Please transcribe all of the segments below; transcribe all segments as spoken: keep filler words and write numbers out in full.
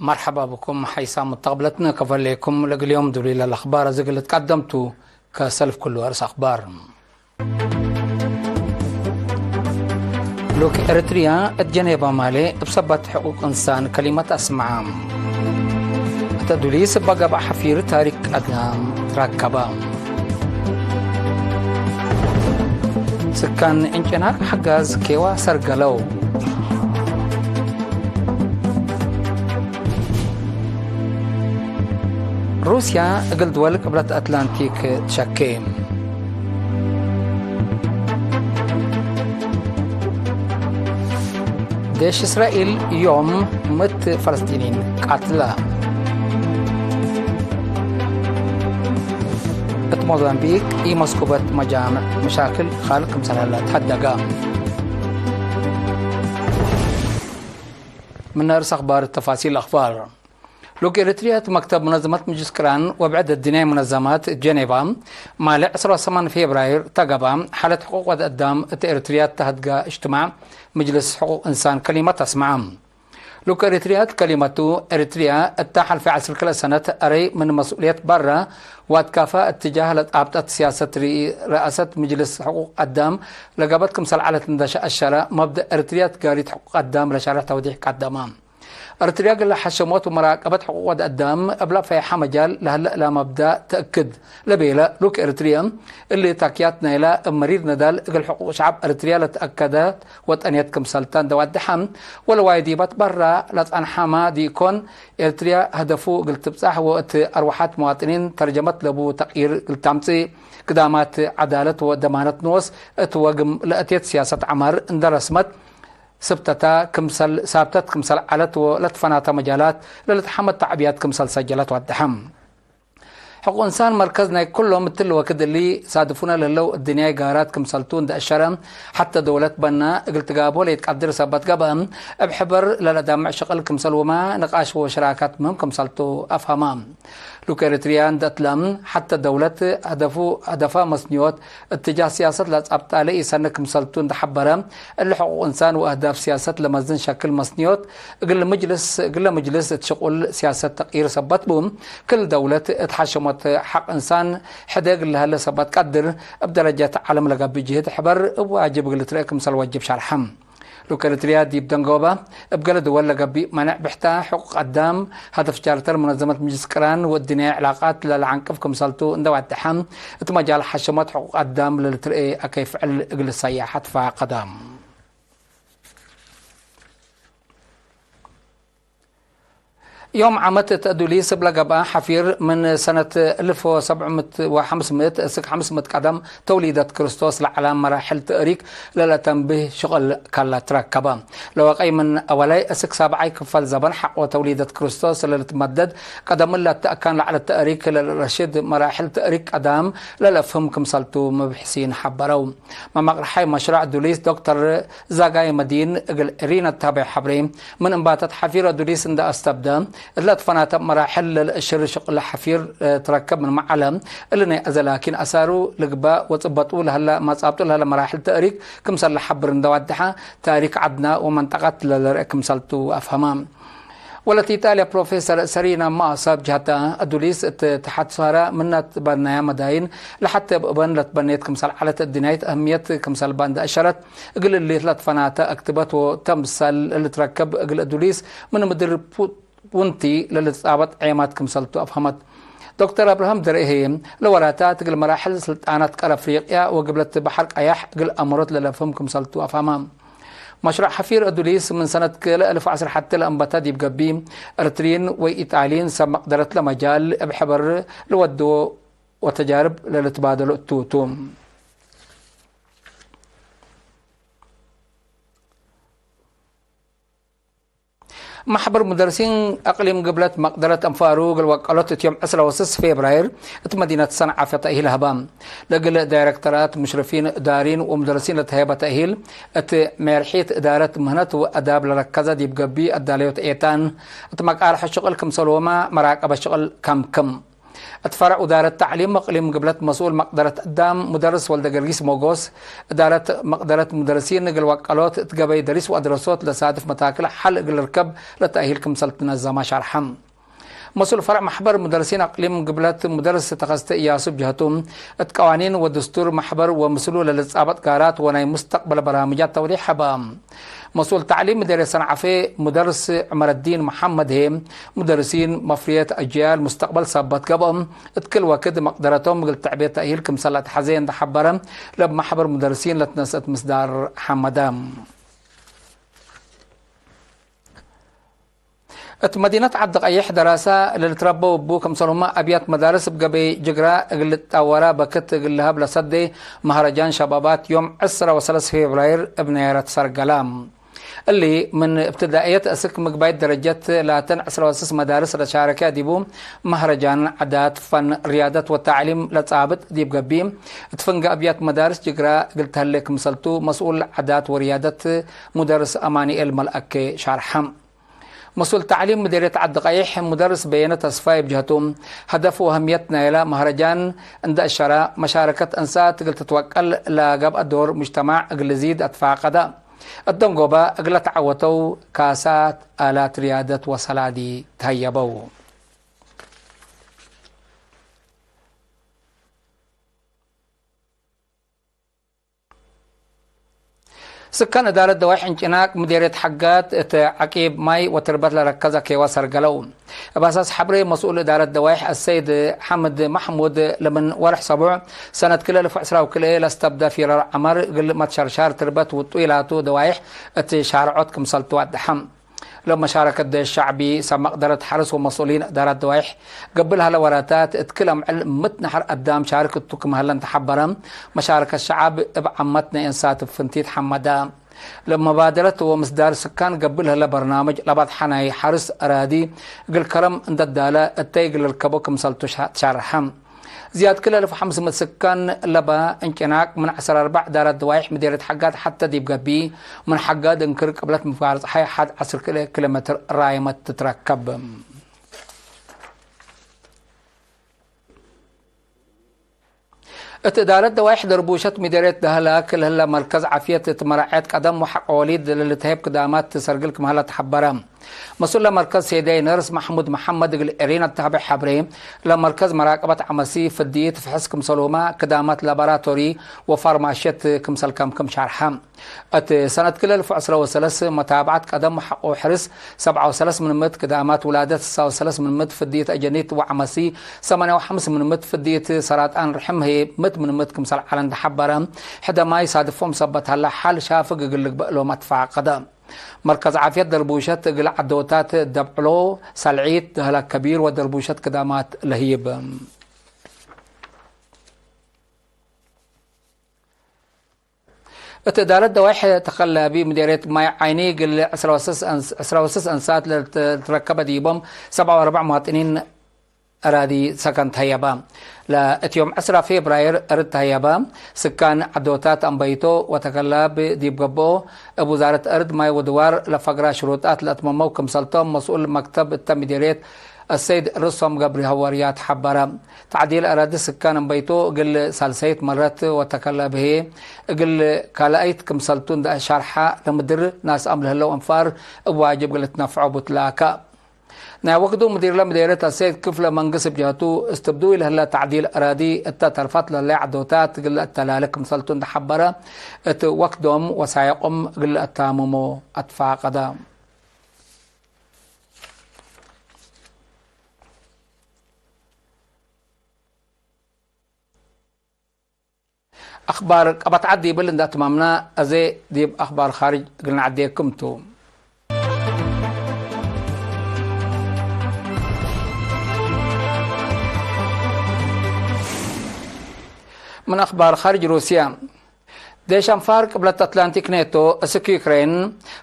መርሐባ ብኩም ሐይሳም ሙተቅብለትነ ከፈሌኩም። ለእግል ዮም ዱሊለ ለአኽባር እዝግ ልትቀደምቱ ከሰልፍ ኩሉ አርእስ አኽባር። ሉክ ኤረትርያ እት ጀኔቫ ማሌ እብ ሰበት ሕቁቅ እንሳን ከሊመት አስመዐ። እተ ዱሊስ እበ ገብአ ሐፊር ታሪክ ቀዳም ትረከበ። ስካን እንጭናቅ ሐጋዝ ኬዋ ሰርገለው። ሩስያ እግል ድወል ቅብለት አትላንቲክ ትሸኬ። ዴሽ እስራኤል ዮም ምእት ፈለስጢኒን ቃትለ። እት ሞዛምቢክ ኢመስኩበት መጃምዕ መሻክል ካልቅ ክምሰል ሀለ ተሐደገ። ምን አርእስ አኽባር ተፋሲል አኽባር። ሉክ ኤሪትርያ እት መክተብ ሙነዘመት ምጅልስ ቅራን ወብዕድ አድንያይ ሙነዘማት ጀኔቫ፣ ማሌ ዕስራ ወሰማን ፌብራይር ተገብአ፣ ሓለት ሕቁቅ ወድ አዳም እት ኤሪትርያ ተሀድገ እጅትማዕ ምጅልስ ሕቁቅ እንሳን ከሊመት አስመዐ። ሉክ ኤሪትርያ እት ከሊመቱ፣ ኤሪትርያ እተ ሐልፈ ዐስር ክልኤ ሰነት አረይ ምን መስኡልየት በረ ወአትካፈ እትጃህ ለጣብጠት ሲያሰት ሪ-፣ ረአሰት ምጅልስ ሕቁቅ አዳም ለገበት ክምሰል ዐለት እንደ ሸአሸረ፣ መብደእ ኤሪትርያ እት ጋሪት ሕቁቅ አዳም ለሻርሕ ተውዲሕ ቀደመ። ኤሪትርያ እግል ሐሸሞት ወመራቀበት ሕቁቅ ወድ አዳም እብለ ፈይሐ መጃል ለህለ እላ መብደእ ተእክድ ለቤለ ሉክ ኤሪትርያ፣ እሊ ታክያት ናይላ እብ መሪር ነዳል እግል ሕቁቅ ሸዐብ ኤሪትርያ ለተአከደት ወጠንየት ክምሰልተ እንደ ዋድሐ፣ ወለዋይ ዲበት በራ ለጸንሐመ ዲኢኮን፣ ኤሪትርያ ህደፉ እግል ትብጻሕ ወእት አርወሐት መዋጥኒን ተርጀመት ለቡ ተቅይር እግል ተምጽእ፣ ግዳማት ዐዳለት ወደማነት ኖስ እት ወግም ለእቴት ሲያሰት ዐመር እንደ ረስመት፣ ስብተተ ክምሰል፣ ሳብተት ክምሰል ዐለት ወለትፈናተ መጃላት ለልትሐመድ ተዕብያት ክምሰል ሰጀለት ወደሐ። ሕቁቅ እንሳን መርከዝ ናይ ኩሎም እትሊ ወክድ እሊ ሳድፉነ ለህለው እድንያይ ጋራት ክምሰልቱ እንደ አሸረ፣ ሐተ ደውለት በና እግል ትጋብሆ ለኢትቀድር ሰበት ገብአ፣ እብ ሕበር ለለዳምዕ ሽቅል ክምሰልሁመ ንቃሽ ወሽራካት ምህም ክምሰልቱ አፍሀመ። ሉክ ኤሪትርያ እንደ እትለ፣ ሐተ ደውለት ህደፉ፣ ህደፈ መስንዮት እትጃህ ሲያሰት ለጸብጣ ለኢሰኒ ክምሰልቱ እንደ ሐበረ፣ እሊ ሕቁቅ እንሳን ወአህዳፍ ሲያሰት ለመዝን ሸክል መስንዮት እግል ምጅልስ፣ እግለ ምጅልስ እት ሽቁል ሲያሰት ተቅይር ሰበት ቡ፣ ክል ደውለት እት ሐሸሞት ሐቅ እንሳን ሕዴግ ለሀለ ሰበት ቀድር፣ እብ ደረጀት ዐለም ለገብእ ጅህድ ሕበር እብ ዋጅብ እግል ልትረአ ክምሰል ወጅብ ሸርሐ። ሉክ ኤሪትርያ ዲብ ደንጎበ እብ ገሌ ድወል ለገብእ መኔዕ ብሕተ ሕቁቅ አዳም፣ ሀደፍ ቻርተር ሙነዘመት ምጅልስ ቅራን ወእድንያይ ዕላቃት ለለዐንቅፍ ክምሰልቱ እንደ ዋደሐ፣ እት መጃል ሐሸሞት ሕቁቅ አዳም ለልትርኤ አከይ ፍዕል እግል ልሰያሐ ትፋቀደ። ዮም ዓመት እት አዱሊስ እብ ለገብአ ሐፊር፣ ምን ሰነት እልፍ ወሰብዕ ምእት ወሐምስ ምእት እስክ ሐምስ ምእት ቀደም ተውሊደት ክርስቶስ ለዐለ መራሕል ተእሪክ ለለተንብህ ሽቅል ካላ ትረከበ። ለወቀይ ምን አወላይ እስክ ሳብዓይ ክፈል ዘበን ሐቆ ተውሊደት ክርስቶስ ለልትመደድ፣ ቀደም ለተአካን ለዐለ ተእሪክ ለልረሽድ መራሕል ተእሪክ ቀዳም ለለፍህም ክምሰልቱ ምብሕሲን ሐበረው። መመቅርሓይ መሽረዕ ዱሊስ ዶክተር ዛጋይ መዲን እግል ሪነ ታቤዕ ሐብሬ፣ ምን እንባተት ሐፊር አዱሊስ እንደ አስተብደ፣ እት ለትፈናተ መራሕል ለልአሽር ሽቅለ ሐፊር፣ እ፣ ትረከብ ምንመ ዐለ፣ እሊ ናይ አዘ ላኪን አሳሩ ልግበእ ወጽበጡ ለሀለ መጻብጡ ለሀለ መራሕል ተእሪክ ክምሰል ለሐብር እንደ ዋደሐ፣ ታሪክ ዐድና ወመንጠቀት ለልርእ ክምሰልቱ አፍሀመ። ወለት ኢጣልያ ፕሮፌሰር ሰሪና ማሳ እብ ጀሀተ፣ አዱሊስ እት ተሐት ሰህረ ምነ ትበነያ መዳይን ለሐቴ እብ እበን ለትበኔት ክምሰል ዐለት፣ እድንያይት አህምየት ክምሰልባ እንደ አሸረት፣ እግል እሊት ለትፈናተ አክትበት ወተምሰል ልትረከብ እግል አዱሊስ ምን ምድር ፑ-፣ ፑንቲ ለልትጻበጥ ዔማት ክምሰልቱ አፍሀመት። ዶክተር አብርሃም ደርኤ ህዬ፣ ለወራታት እግል መራሕል ስልጣናት ቀር አፍሪቅያ ወግብለት በሐር ቀያሕ እግል አመሮት ለለፍህም ክምሰልቱ አፍሀመ። መሽሩዕ ሐፊር አዱሊስ ምን ሰነት ክልኤ እልፍ ወዐስር ሐቴ ለአንበተ ዲብ ገብእ፣ ኤርትርዪን ወኢጣልዪን ሰብ መቅደረት ለመጃል እብ ሕበር ልወድዎ ወተጃርብ ለልትባደሎ እቱ ቱ። መሕበር ሙደርሲን አቅሊም ግብለት መቅደረት አንፋሩ እግል ወቀሎት እት ዮም ዕስራ ወስስ ፌብራይር እት መዲነት ሰንዓ ተእሂል ሀበ። ለእግል ዳይረክተራት፣ ሙሽረፊን እዳሪን ወሙደርሲን ለተሀየበ ተእሂል፣ እት ሜርሒት እዳረት ምህነት ወአዳብ ለረከዘ ዲብ ገብእ አዳለዮት ኤታን፣ እት መቃርሐ ሽቅል ክምሰልሁመ መራቀበት ሽቅል ከምክም። እት ፈርዕ ውዳረት ተዕሊም እቅሊም ግብለት መስኡል መቅደረት አዳም ሙደርስ ወልደገርጊስ ሞጎስ፣ እዳረት መቅደረት ሙደርሲን እግል ወቀሎት እት ገበይ ደሪስ ወአድረሶት ለሳድፍ መታክል ሐል እግል ልርከብ ለተእሂል ክምሰል ትነዘመ ሸርሐ። መስኡል ፈርዕ መሕበር ሙደርሲን አቅሊም ግብለት ሙደርስ ተኸስተ እያሱ ብጀህቱ፣ እት ቀዋኒን ወድስቱር መሕበር ወምስሉ ለልትጻበጥ ጋራት ወናይ ሙስተቅበል በርናምጃት ተውዴሕ ሀበ። መስኡል ተዕሊም ምዴርየት ሰንዓፌ ሙደርስ ዑመረዲን መሐመድ ህዬ፣ ሙደርሲን መፍርየት አጅያል ሙስተቅበል ሰበት ገብኦም፣ እት ክል ወክድ መቅደረቶም እግል ትዕቤት ተእሂል ክምሰል ለአትሐዜ እንዴ ሐበረ፣ ለእብ መሕበር ሙደርሲን ለትነስአት ምስዳር ሐመደ። እት መዲነት ዐዲ ቀይሕ ደራሰ ለልትረበው እቡ፣ ክምሰልሁመ አብያት መዳርስ እብ ገበይ ጅግራ እግል ልትጣወራ በክት እግል ለሀብ ለሰዴ መሀረጃን ሸባባት ዮም ዕስራ ወሰለስ ፌብራይር እብ ናይረ ትሰርገላ። እሊ ምን እብትዳእየት እስክ ምግባይት ደረጀት ላተን ዕስራ ወሰለስ መዳርስ ለሻረከ ዲቡ መሀረጃን ዐዳት፣ ፈን፣ ርያደት ወተዕሊም ለጻብጥ ዲብ ገቢ፣ እት ፍንገ አብያት መዳርስ ጅግራ እግል ተህሌ ክምሰልቱ መስኡል ዐዳት ወርያደት ሙደርስ አማኑኤል መልአኬ ሻርሐ። መስኡል ተዕሊም ምዴርየት ዐዲ ቀይሕ ሙደርስ በየነ ተስፋይ እብ ጀህቱ፣ ሀደፍ ወአህምየት ናይለ መሀረጃን እንዴ አሸረ፣ መሻረከት እንሳት እግል ትትወቀል ለገብአ ዶር ሙጅተማዕ እግል ልዚድ አትፋቀደ። እት ደንጎበ እግለ ተዐወተው ካሳት፣ አላት ርያደት ወሰላዲ ተሀየበው። ስካን እዳረት ደዋይሕ ዕንጭናቅ ምዴርየት ሐጋት እት ዐቂብ ማይ ወትርበት ለረከዘ ኬወ ሰርገለው። እብ አሳስ ሐብሬ መስኡል እዳረት ደዋይሕ አሰይድ ሐምድ መሕሙድ ለምን ወርሕ ሰቡዕ ሰነት ክልኤ እልፍ ዕስራ ወክልኤ ለስተብደ ፊረር ዐመር እግል መትሸርሻር ትርበት ውጡይ ላቱ ደዋይሕ እት ሻርዖት ክምሰል ትወደሐ። ለመሻረከት ሸዕቢ ሰብ መቅደረት ሐርስ ወመስኡሊን እዳራት ደዋይሕ ገብእ ለሀለ ወራታት እት ክል አምዕል ምት ነሐር አዳም ሻርክ እቱ ክም ሀለ እንተ ሐበረ፣ መሻረከት ሸዐብ እብ ዓመት ናይ እንሳት እብ ፍንቲት ሐመደ። ለመባደረት ወምስዳር ስካን ገብእ ለሀለ በርናምጅ ለባድሐ ናይ ሐርስ አራዲ እግል ከረም እንደ ዳለ እተይ እግል ልርከቦ ክምሰልቱ ሻ-፣ ትሻርሐ። ዝያድ ክል አልፍ ወሐምስ ምእት ስካን ለበ እንጭናቅ ምን ዐስር አርበዕ እዳረት ደዋይሕ ምዴርየት ሐጋት ሐተ ዲብ ገቢ፣ ምን ሐጋት እንክር ቅብለት ምፋር ጸሓይ ሐድ ዐስር ኪሎ ሜትር ራይመት ትትረከብ። እት እዳረት ደዋይሕ ደርቡሸት ምዴርየት ደህላክ ለህለ መርከዝ ዓፍየት እት መራዐየት ቀደም ወሐቅ ወሊድ ለልትሀየብ ክዳማት ትሰርግል ክም ሀለ ተሐበረ። መስኡል ለመርከዝ ሴዳይ ነርስ መሕሙድ መሐመድ እግል ኤሪና ተሀቤ ሐብሬ፣ ለመርከዝ መራቀበት ዐመሲ ፍድይት ፍሕስ ክምሰልሁመ ክዳማት ላቦራቶሪ ወፋርማሽየት ክምሰል ከምክም ሻርሐ። እት ሰነት ክልኤ እልፍ ወዕስራ ወሰለስ መታብዐት ቀደም ወሐቆ ሕርስ ሰብዓ ወሰለስ ምን ምእት፣ ክዳማት ውላደት ስሳ ወሰለስ ምን ምእት፣ ፍድይት አጀኒት ወዐመሲ ሰማንያ ወሐምስ ምን ምእት፣ ፍድይት ሰራጣን ርሕም ህዬ ምእት ምን ምእት ክምሰል ዐለ እንደ ሐበረ፣ ሕደማይ ሳድፎም ሰበት ሀለ ሐል ሻፍግ እግል ልግበእ ሎም አትፋቀደ። መርከዝ ዓፍየት ደርቡሸት እግል ዐዶታት ደብዕሎ፣ ሰልዒት፣ ደህላክ ከቢር ወደርቡሸት ክዳማት ለህይብ። እት እዳረት ደዋይሕ ተከላቢ ምዴርየት ማይ ዓይኒ እግል ዕስራ ወስስ አንስ-፣ ዕስራ ወስስ አንሳት ለልትረከበ ዲቦም ሰብዓ ወአርበዕ መዋጥኒን አራዲ ሰከን ተሀየበ። ለእት ዮም ዕስራ ፌብራይር እርድ ተሀየበ። ስካን ዐዶታት አንበይቶ ወተከላብ ዲብ ገብኦ፣ እብ ውዛረት እርድ ማይ ወድዋር ለፈግራ ሽሩጣት ለአትመመው ክምሰልቶም መስኡል መክተብ እተ ምዴርየት አሰይድ ርሶም ገብሪ ሐወርያት ሐበረ። ተዕዲል አራዲ ስካን አንበይቶ እግል ሳልሰይት መረት ወተከላብ ህዬ፣ እግል ካልአይት ክምሰልቱ እንደ ሻርሐ፣ ለምድር ናስአም ለህለው አንፋር እብ ዋጅብ እግል ልትነፍዖ ቡ ትላከ። ናይ ወክዱ ምዲርለ ምዴርየት አሰይድ ክፍለ መንግስ እብ ጀህቱ፣ እስትብዱይ ለህለ ተዕዲል አራዲ እተ ተርፋት ለህለ ዐዶታት እግል ለአተላሌ ክምሰልቱ እንደ ሐበረ፣ እት ወክዶም ወሳይቆም እግል ለአታምሞ አትፋቀደ። አክባር ቀበት ዐድ ዲብል እንደ አትማምና፣ አዜ ዲብ አክባር ካርጅ እግል ነዐዴክም ቱ። ምን አክባር ካርጅ ሩስያ፣ ዴሽ አንፋር ቅብለት አትላንቲክ ኔቶ እስክ ዩክሬን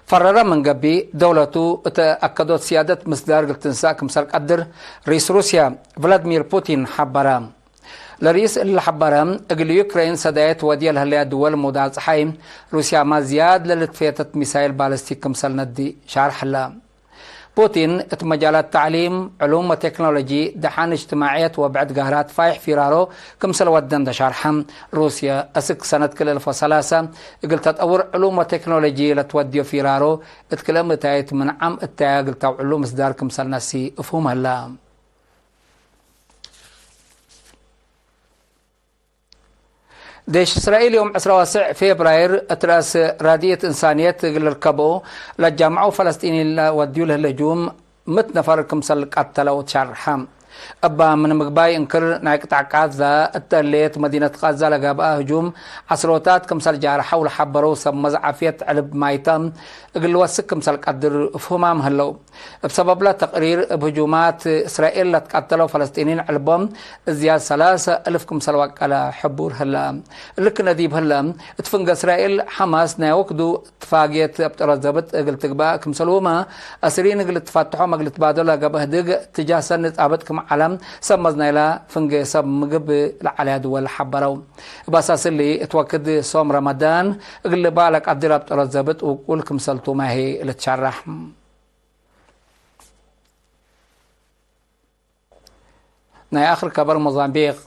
ፈረረ ምን ገብእ፣ ደውለቱ እተ አከዶት ስያደት ምስዳር እግል ትንሳእ ክምሰል ቀድር ርኢስ ሩስያ ቭላድሚር ፑቲን ሐበረ። ለርኢስ እሊ ለሐበረ፣ እግል ዩክሬን ሰዳየት ወድየ ለህለያ ድወል ሙዳል ጸሓይ፣ ሩስያመ ዝያድ ለልትፌተት ሚሳይል ባለስቲክ ክምሰል ነዲ ሻርሕ ህለ። ፑቲን እት መጃላት ተዕሊም፣ ዕሉም ወቴክኖሎጂ፣ ደሓን እጅትማዕየት ወብዕድ ጋራት ፋይሕ ፊራሮ ክምሰል ወደን ተሻርሐ። ሩስየ እስክ ሰነት ክልኤ እልፍ ወሰላሰ እግል ተጠውር ዕሉም ወቴክኖሎጂ ለትወድዮ ፊራሮ እት ክልኤ ምእታይት ምን ዓም እተያ እግል ተውዕሉ ምስዳር ክምሰል ነሲ እፍሁም ሀላ። ዴሽ እስራኤል ዮም ዕስራ ወስዕ ፌብራይር እት ረአስ ራድየት እንሳንየት እግል ልርከቦ ለጃምዐው ፈለስጢኒ ለወድዩ ለህለ ህጁም ምት ነፈር ክምሰል ቀተለው ትሻርሐ። እባ ምን ምግባይ እንክር ናይ ቅጣዕ ቃዛ እተ እሌት መዲነት ቃዛ ለገብአ ህጁም ዐስሮታት ክምሰል ጃርሐው ለሐበረው ሰብ መዝዓፍየት ዕልብ ማይተ እግል ልወስክ ክምሰል ቀድር ፍሁማም ህለው። እብ ሰበብለ ተቅሪር፣ እብ ህጁማት እስራኤል ለትቀተለው ፈለስጢኒን ዕልቦም እዝያድ ሰላሰ እልፍ ክምሰል ወቀለ ሕቡር ህለ። እልክነ ዲብ ህለ፣ እት ፍንገ እስራኤል ሐማስ ናይ ወክዱ እትፋግየት አብጠረት ዘብጥ እግል ትግባእ ክምሰልሁመ፣ አስሪን እግል ትፈትሖም እግል ትባደሎ ለገብአ ህድግ ትጃህ ሰኒ ጻብጥ ክም ዐለ ሰብ መዝ ናይላ ፍንገ ሰብ ምግብ ለዐለያ ድወል ሐበረው። እብ አሳስ እሊ፣ እት ወክድ ሶም ረመዳን እግል ልባእ ለቀድር አብጠረት ዘብጥ ውቁል ክምሰልቱመ ህይ ልትሸረሕ። ናይ አክር ከበር ሞዛምቢቅ።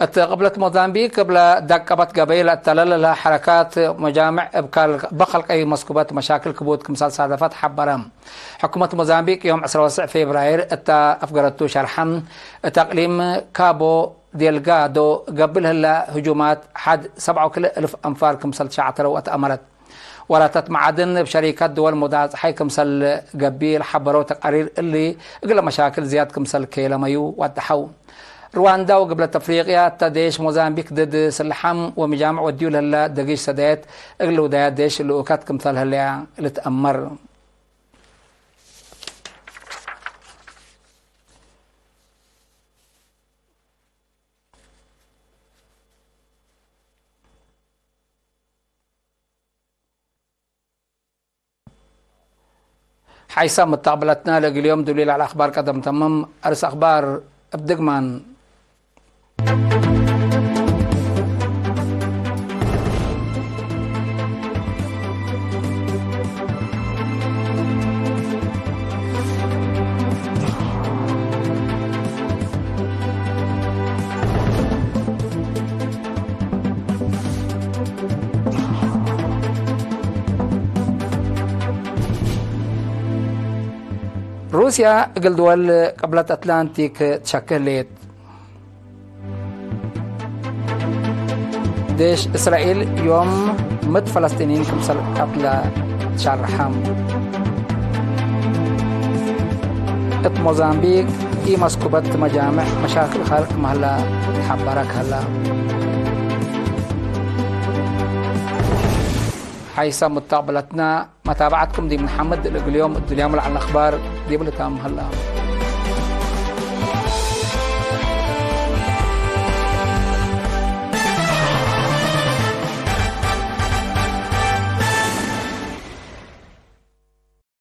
እት ቅብለት ሞዛምቢቅ እብ ለደቀበት ገበይ ለአተለለ ለሐረካት መጃምዕ እብ ካልቅ-፣ በከልቀይ መስኩበት መሻክል ክቡድ ክምሰል ሳደፈት ሐበረ። ሕኩመት ሞዛምቢቅ ዮም ዕስራ ወስዕ ፌብራይር እተ አፍገረቱ ሸርሐ፣ እት አቅሊም ካቦ ዴልጋዶ ገብእ ለህለ ህጁማት ሐድ ሰብዓ ወክልኤ እልፍ አንፋር ክምሰል ትሸዕተረው አትአመረት። ወላተት መዓድን እብ ሸሪከት ድወል ሙዳጸሓይ ክምሰል ገብእ ለሐበረው ተቃሪር እሊ፣ እግለ መሻክል ዝያድ ክምሰል ኬለመዩ ወደሐው። ርዋንዳ ወግብለት አፍሪቅያ እተ ዴሽ ሞዛምቢክ ድድ ስልሓም ወምጃምዕ ወድዩ ለህለ ደጊሽ ሰደየት እግል ውዳያት ዴሽ ልኡከት ክምሰል ህለያ ልትአመር። ሓይሳም መተቅብለትነ ለእግል ዮም ዱሊል ዐለ አክባር ቀደም ተምም። አርስ አክባር እብ ድግማን። ሩስያ እግል ድወል ቅብለት አትላንቲክ ትሸክህ ህሌት። ዴሽ እስራኤል ዮም ምት ፈለስጢንይን ክምሰል ቀትለ ትሸርሐ። እት ሞዛምቢክ ኢመስኩበት መጃምዕ መሻክል ካልቅ መህላ ተሐበረክ ሀላ። ሓይሰ ሙተቅብለትና መታብዐትኩም ዲብ ንሓምድ፣ ለእግል ዮም እድልያሙ ለዐለ አክባር ዲብ ልታም ሀላ።